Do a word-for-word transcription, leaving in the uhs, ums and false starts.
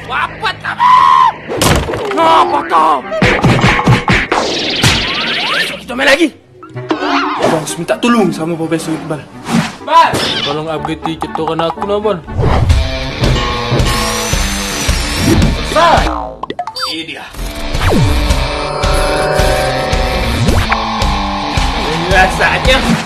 Wapat kamu! Ngapa kau? Kita main lagi. Abang harus minta tolong sama Profesor Iqbal. Bal! Tolong upgrade cetokan aku nah, Bal. Bal! Ini dia. Rasanya